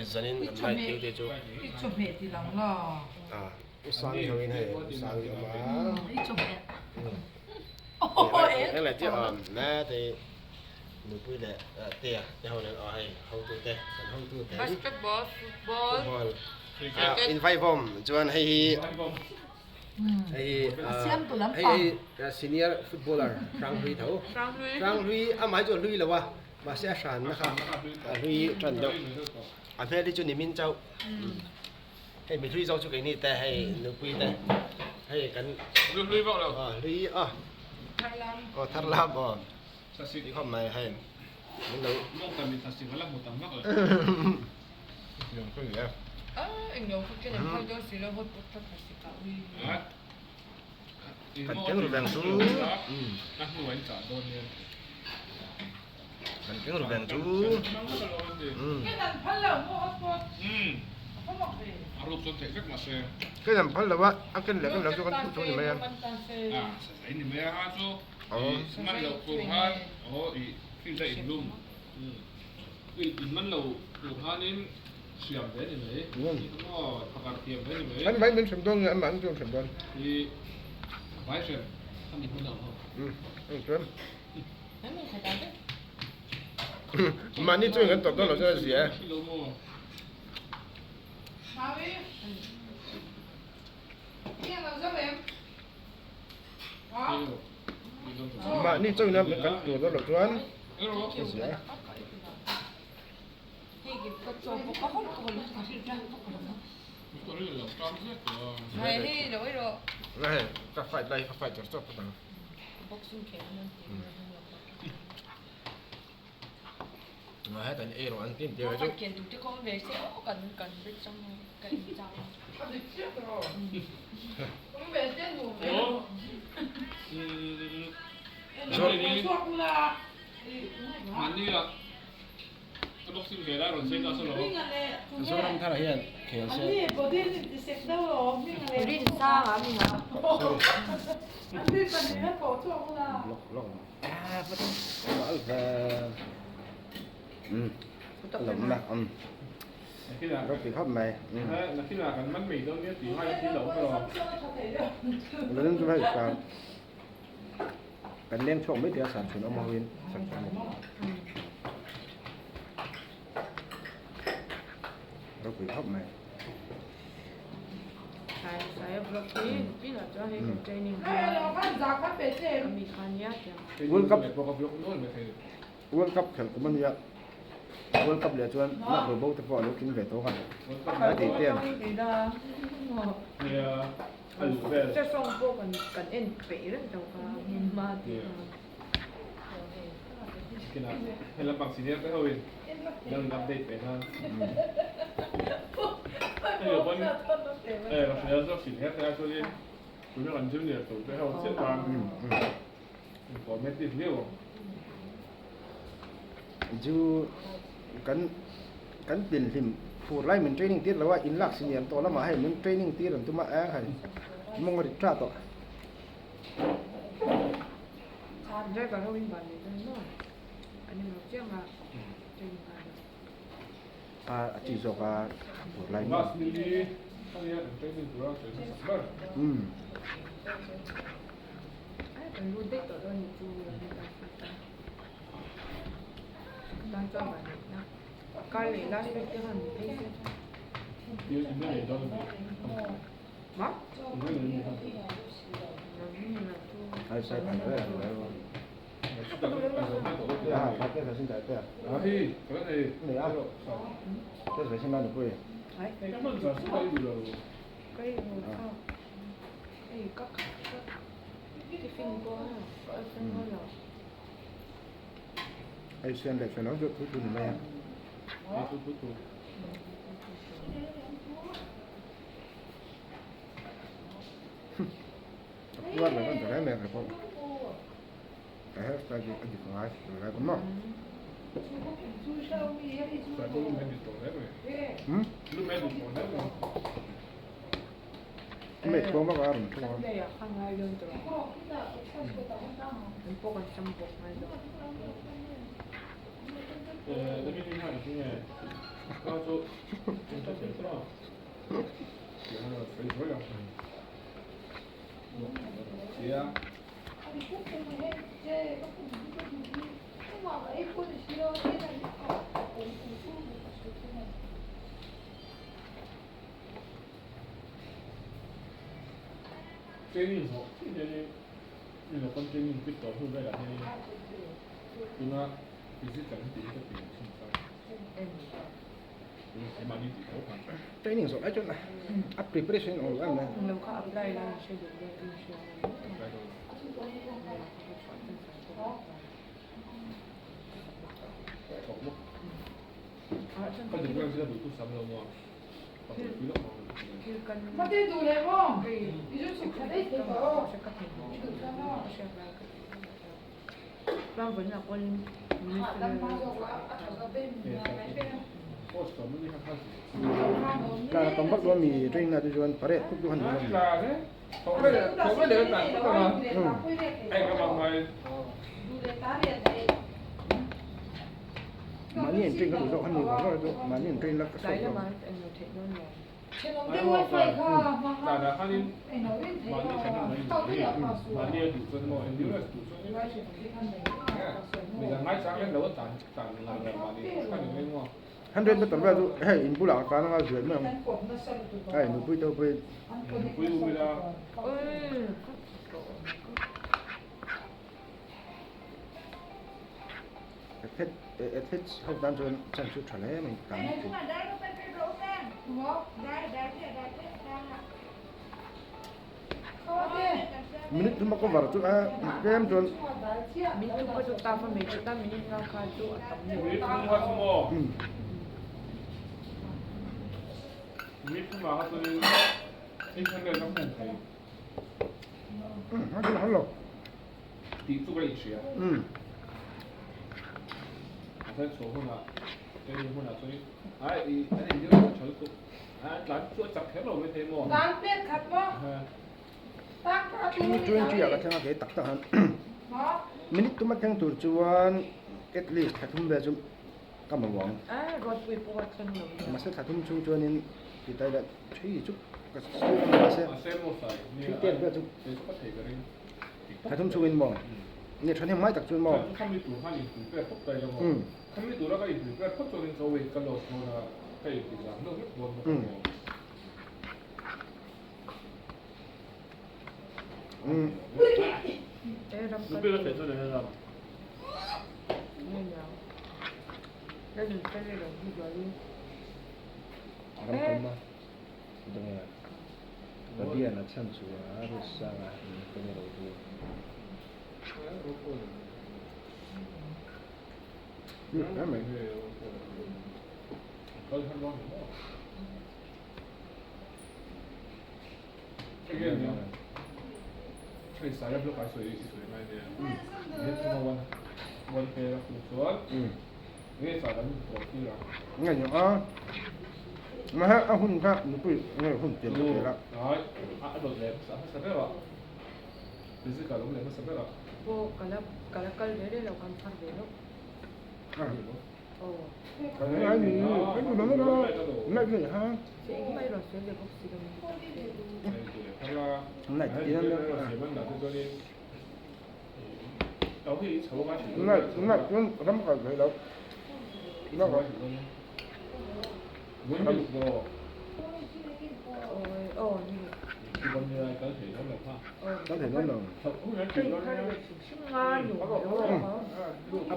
Hei zanin kan night duty chu. I chawhmeh ti lang la. Ah, u Sangi ho in hei u Sangi awm a. I chawhmeh. Eng leh chiah awm na te nupui leh tea te ho nen aw hei hotu te kan hotu te. Basketball, football, football, cricket. In vaivawm chuan hei hi hei hi hei hi senior footballer Hranghlui tho. Hranghlui amah hi chu a hlui lo a. Mahse a hranna kha a hlui tan deuh. A hmel hi chu nimin chauh. Hei mi hlui zawk chu keini te hei nupui te hei kan Hlui vak lo. Aw hlui a. Tharlam. Aw tharlam aw. Ti khawp mai hei min lo. Mawngtam in thasik a la hmu tam vak lo. Nuam khawp mai a. A englo kha ken an phal dawn si lo hot pot kha thasik ah ui. Kan keng ru veng chu. A hnu an chah dawn nia. Kan keng ru veng chu. Ken an phal lo a, a ken leh ken lo chu kan thuh chu ni mai a. An vai min hrem dawn nge anmahni chu an hrem dawn? Chuan mahni chuan kan tawp dawn lo chuan a zia e. Mahni chuan kan tur dawn lo chuan a zia e. Ka fight lai hi ka fight chawr chawr phawt ang. Heta ni ei rawh an tin tir chu. Zoram thar ah hian khel se. Kan leng chhuak mai thei a san chhun awm ho in san chhun awm ropui khawp mai. World Cup World Cup khelh kum a nia World Cup leh chuan lak ro bo te pawh a lo tling ve tawk a a tih te Zu kan kan pin hlim fur lai min training tir lo a in lak senior tawh lamah hei min training tir an tum a eng hei mawng a rit tha tawh. A chi zawk a fur lai maw. Hei siam leh fel ang chu thu thu ni mai a. A puar lo kan ta reng reng pawh. Ka hairstyle hi a dik ngai ngai ta maw. Hmm? Mei thuam a rawn thung a. Training zawh chiah hianin ilo kan training pit tawh hnu velah hianin tuna physical hi tih hi ka ti ang thin kha tuna keimahni tih tho khan. Training zawh lai chuan a preparation awm lo em le. Lo kha apply la in hre duh dawn in hria a Apply dawn lo. Thawk bawk. Ka duh em zia duh tu sam lo maw. Tla tam vak lo mi train na te chuan pare tuk duh han ni lo mi. Mahni an train ka duh zawk han ni vang vang chu mahni an train la ka sawt lo. Hundred meter vel chu hei in bulah ka tlan anga zuai mai ang hei nupui te pawh hi. Athletes ho tan chuan chan chu tha hle mai tan chu. Minute thum a cover chu a tlem chuan. Minute thum kha chu ta fa mai chu ta minute nga kha chu a tam ni. Minute thum kha chu maw? Minute thum ah kha chuan 800 ka hmang thei. A chu hal lo. Tih chu ka inhria. A thlen chhuah hunah training hunah chuan ai i an indir lo tha lutuk. Ai an tlan chu a chak kher lo mai thei maw? Tlan pek khat maw? 20 ah ka thleng a kei tak tak han minute tuma thleng tur chuan at least thla thum vel chu ka mamawh ang. Mahse thla thum chhung chuanin ti tai la thui chu ka sir a mahse thui tek vel chu thla thum chhungin maw nge thahnem ngai tak chuan maw. Ram kalma dawng a Radian a chhan chu a Russanga in kawng ro chu. Nge ni a mahse a hun kha nupui nge hun pian ka thei la. A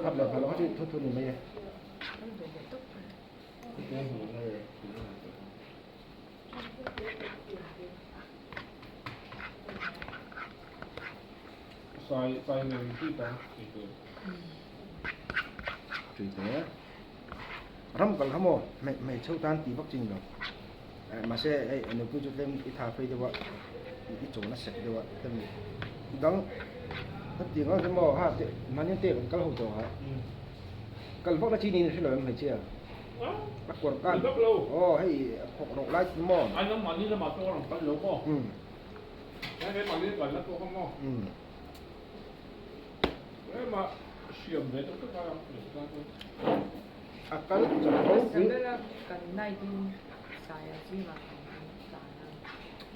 phat leh phat loh kha chu thu thu ni mai e. Tui te ram kal kha maw hmeichhe tan tih vak chi ni lo mahse hei nupui chu tlem i tha phei deuh a i chawn a sek deuh a tlem dang hetiang ang chu maw ha mahni te kan kal ho tawh a kal vak na chi niin a hre lo em hmeichhia a kawr kan aw hei a khawk rawk lai chu maw A kal chak ropui.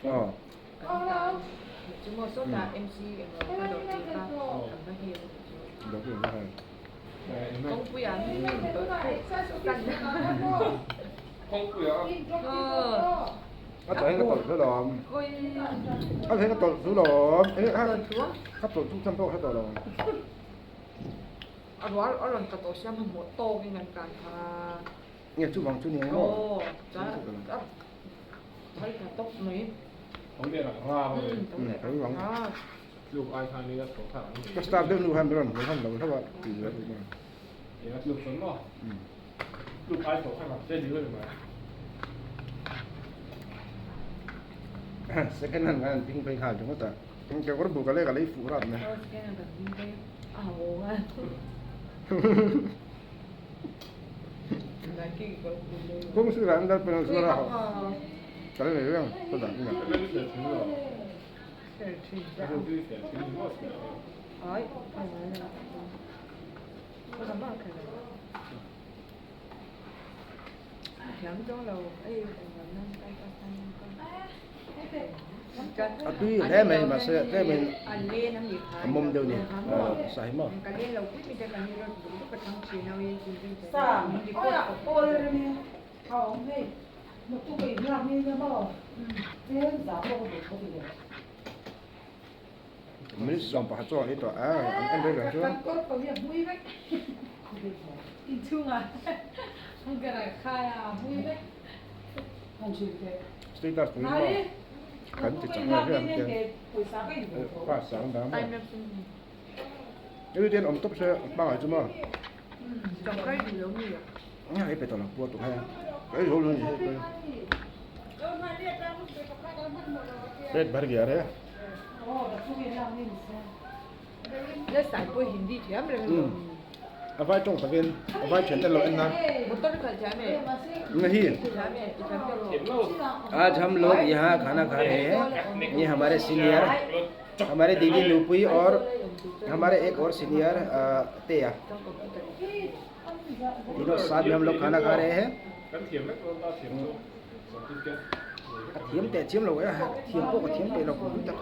Aw. A tawlh hi ka tawlh thu lawm. A tawlh hi ka tawlh thu lawm. Ka tawlh thu chan pawh ka hre tawh lo. A rual a rawn tla tawh sia hmanhmawh tawkin an tlan kha. Nge chuvang chu ni ang maw? Aw chuan a thal tha tawp mai. Tawng leh rang rang a ni. Tawng leh rang rang. Tluk ai khan ila tawh kha ang ni. Ka start deuh hnu khan min rawn hawi hman lo hlauh a tih zel duh mai. Eng a tluk chuan maw? Tluk ai tawh kha rang che dil a ni mai. Second hand khan an ping phei nghal ringawt a. Kekawr buk a lek a lei fuh rat mai. Kawng sirah an dal pawn an zuar a kal nei reng ka dah nia. A tui hle mai mahse tlemin a mawm deuh ni sa hi maw. Minute 18 chaw a ei tawh a an en reng reng chuan. Status turin maw kan ti chak nge hian khian class sang dah maw. Hei te an awm tawp se hmangaih chu maw. Hei pe tawh lo pua tuk hei ka ei zo lo ni hei pe. Pet bhar gya re. A vai tawng takin a vai thian te lo en na. Nahi. आज हम लोग यहाँ खाना खा रहे हैं। ये हमारे सीनियर, हमारे दीदी नूपुई और हमारे एक और सीनियर तेया, तीनों साथ में हम लोग खाना खा रहे हैं। A thiam teh chiam lo a, thiam pawh ka thiam teh lo kum tak.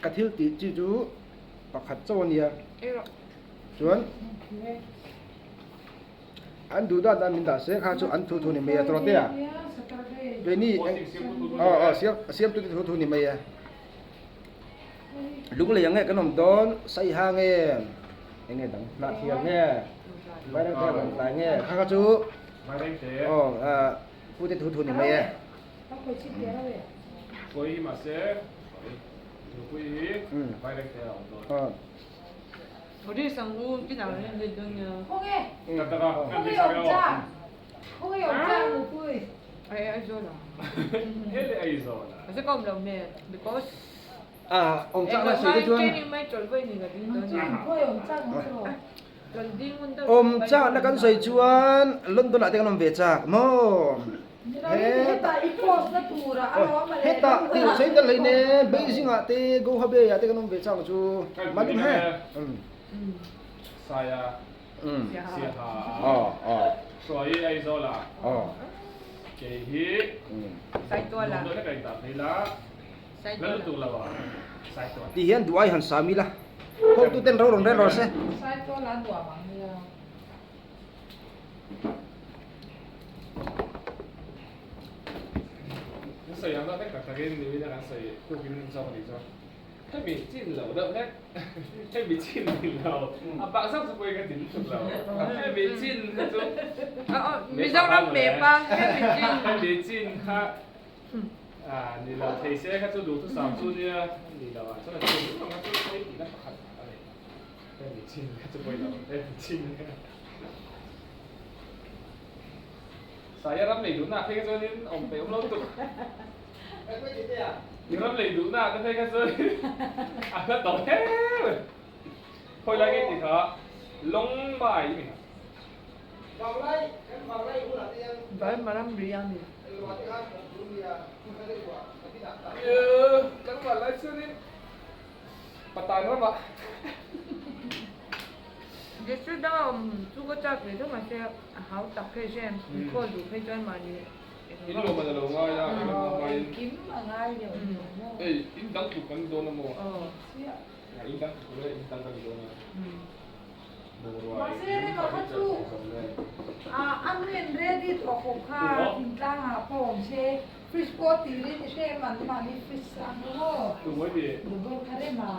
Ka thil tih chi chu pakhat chauh a nia chuan An duh dan dan min dah se kha chu an thu thu ni mai a tawrh te a. Keini aw aw siam siam tu te thu thu ni mai a. Lunglei ang nge kan awm dawn saiha nge eng nge dang hnah thial nge vaireng te kan tlai nge kha kha chu aw pu te thu thu ni mai e. Awm chak na sawi te chuan awm chak na kan sawi chuan London ah te kan awm ve chak maw hetah hetah tih sawi tel hlei ne Beijing ah te Goa Bay ah te kan awm ve chak chu malum he. Saia Siaha Hruai Aizawl ah kei hi nuam deuh hlek a intah phei la la lutuk lo ah Saitual. Ti hian duh ai han sa mila hotu ten ro rawn rel rawh se. Saitual a nuam ang nia. Kan sawi ang deuh hlek tak takin nimin a kan sawi tukin zawk a nih chuan. Hemi chin lo deuh hlek, hemi chin ni lo, a bak zauh chu pawhin ka ti lutuk lo, hemi chin kha chu Mizoram map a hemi chin, hemi chin kha ni lo thei se kha chu duhthusam chu nia ni lo ah chuan a chin ringawt kha chu pawi tihna pakhat a ni, hemi chin kha chu pawi lo, hemi chin kha Saia ram lei duhna ah phei kha chuanin awm peih awm lo lutuk. I ram lei duhna ah te phei kha chuanin a hla tawh hle mai. Khawi lai nge tih kha Long mai mi. Burma ram ri a ni. Kan van lai chuanin patan ramah. District danga awm chu ka chak ve deuh mahse a hau tak phei hre em inkhawl duh phei chuan mahni In lawm a lo ngai a, in lawm a ngai in. Kim a ngai deuh ni maw? Ei, in dang tluk kan dawn a maw? In dang tluk le in dang kan dawn a. Mahse rema kha chu a nuin ready tawh khawp kha thingtlangah pawh awm se fridge pawh tirin i hre em an mahni fridge ang maw? Double kha rema.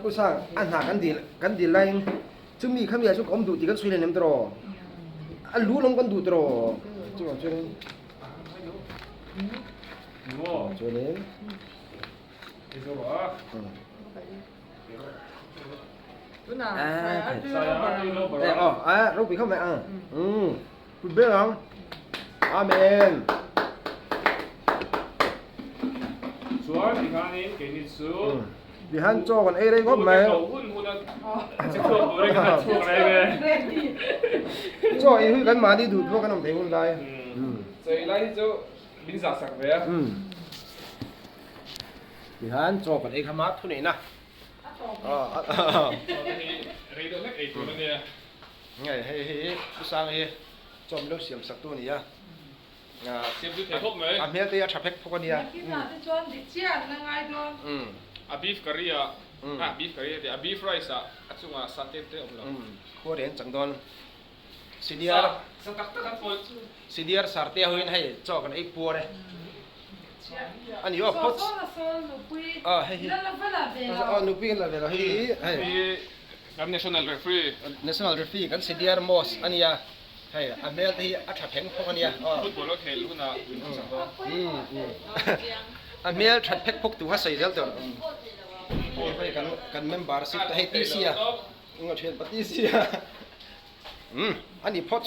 Pu Sang, a hna kan dil kan dil laiin chumi khami ah chuan ka awm duh tih kan sawi len em tawh a lu lawm kan duh tawh chuvang chuanin chuanin. Ropui khawp mai ang. Put ber ang. Amen. Chuan tikhanin keini chu Tihan chaw kan ei rei khawp mai. Hun hun a chhuak tur in kan chhuak reng e. Chaw ei hui kan mahni duh pawh kan awm thei hun lai. Chaw ei lai hi chu min zah sak ve a. Tihian chaw kan ei kham a thu neihna Rei deuh hlek ei tur a nia. Nge hei hi Pu Sang hi chaw min lo siam sak tu a ni a. Siam chu thei khawp mai. A hmel te hi a tha phek phawk a nia. Nakinah te chuan dik chiah an la ngai dawn. A beef curry ah a beef curry a ti a beef rice ah a chungah sateh te awm lo. Khua reng chang dawn. Senior Senior Sarte hoin hei chaw kan ei puar e. Ani aw phawt. Ah hei hi. Ah nupui kan la ve lo hei hi hei. Kan national referee. National referee kan senior most ania. Hei a hmel te hi a tha pheng phawk ania. Football a khel hunah A hmel that phek phawk tu kha sawi zel tur. Hei kan kan member sip te hei TC a. Nga thian pa TC a. Umm ani phawt.